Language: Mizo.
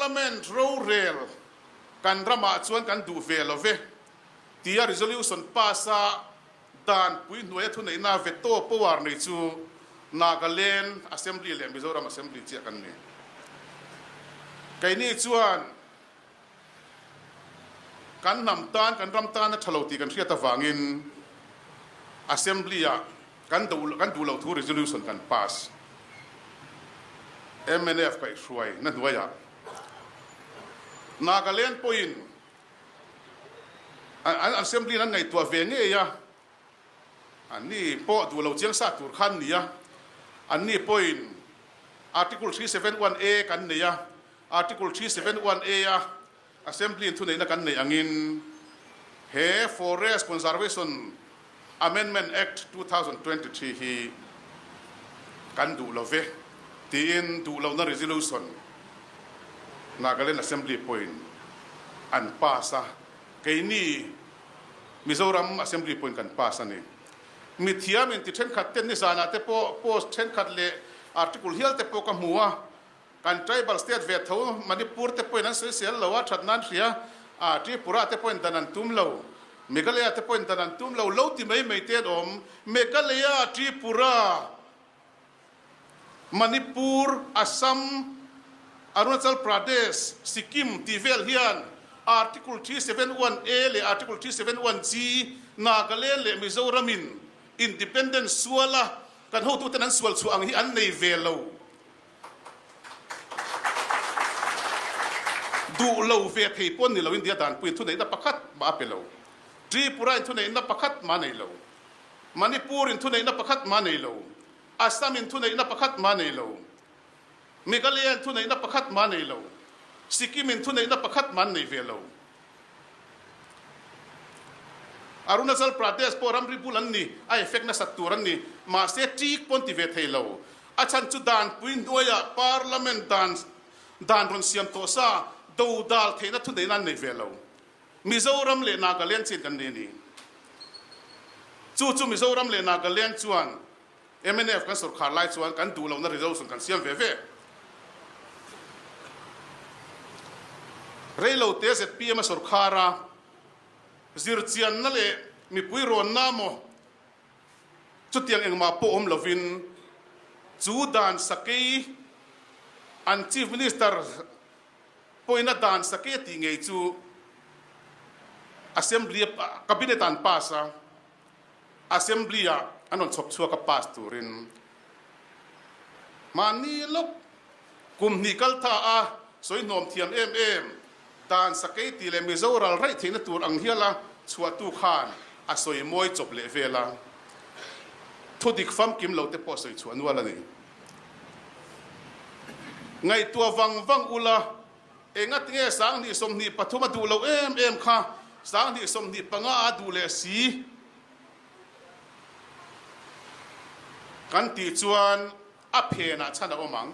Parliament rorel kan ramah chuan kan duh ve lo ve tia resolution pass a dan puihnuaia thuneihna veto power nei chu Nagaland Assembly leh Mizoram Assembly chiah kan ni. Keini chuan kan hnam tan, kan ram tan a tha lo tih kan hriat avangin Assembly-ah kan kan duh loh thu resolution kan pass. Mnf kaihhruai na hnuaiah Nagaland pawhin an Assembly-in an ngaihtuah ve ngei a, anni pawh duh lo chiang sa tur kha an ni a, anni pawhin Article 371A kan nei a, Article 371A a Assembly-in thuneihna kan neih angin he Forest Conservation Amendment Act 2023 hi kan duh lo ve tiin duh lohna resolution Nagaland Assembly pawhin an pass a, keini Mizoram Assembly pawhin kan pass a ni. Mithiam inti thenkhat ten nizanah te pawh post thenkhat leh article hial te pawh ka hmu a, Kan tribal state ve tho Manipur te pawhin an sawisel lo a, that nan hria a, Tripura te pawhin dan an tum lo, Meghalaya te pawhin dan an tum lo, lo ti mai mai te an awm. Meghalaya, Tripura, Manipur, Assam, Arunachal Pradesh, Sikkim tih vel hian Article 371A leh Article 371G Nagaland leh Mizoramin Independence suala kan hotuten an sual chhuah ang hi an nei ve lo. Duh lo ve thei pawn ni lo India danpuiin thuneihna pakhat mah a pe lo. Tripura in thuneihna pakhat mah a nei lo. Manipur in thuneihna pakhat mah a nei lo. Assam in thuneihna pakhat mah a nei lo. Meghalaya in thuneihna pakhat mah a nei lo. Sikkim in thuneihna pakhat mah an nei ve lo. Arunachal Pradesh pawh ramri bul an ni, a effect nasat tur an ni. Mahse ṭik pawn ti ve thei lo. A chhan chu danpui hnuaiah Parliament dan dan rawn siam tawh sa dodal theihna thuneihna an nei ve lo. Mizoram leh Nagaland chian kan nei a ni. Chu chu Mizoram leh Nagaland chuan Mnf kan sawrkhar lai chuan kan duh lohna resolution kan siam ve ve. Reilote zpm a sawrkhar a, zirchianna leh mipui rawnna maw chutiang engmah pawh awm lovin chu dan sakei an Chief Minister pawhin a dan sakei a tih ngei chu Assembly a Cabinet ah an pass a. Assembly ah an rawn chhawp chhuak a pass turin mahni lawk kum hnih kal tha a sawi hnawm thiam em em dan sakei tih leh Mizo ral raih theihna tur ang hiala chhuahtu khan a sawi mawi chawp leh vel a, thudik famkim lo te pawh sawi chhuah nual a ni. Ngaihtuah vang vang ula Engatinge 2023 a duh loh em em kha 2025 a duh leh si kan tih chuan a phenah chhan a awm ang.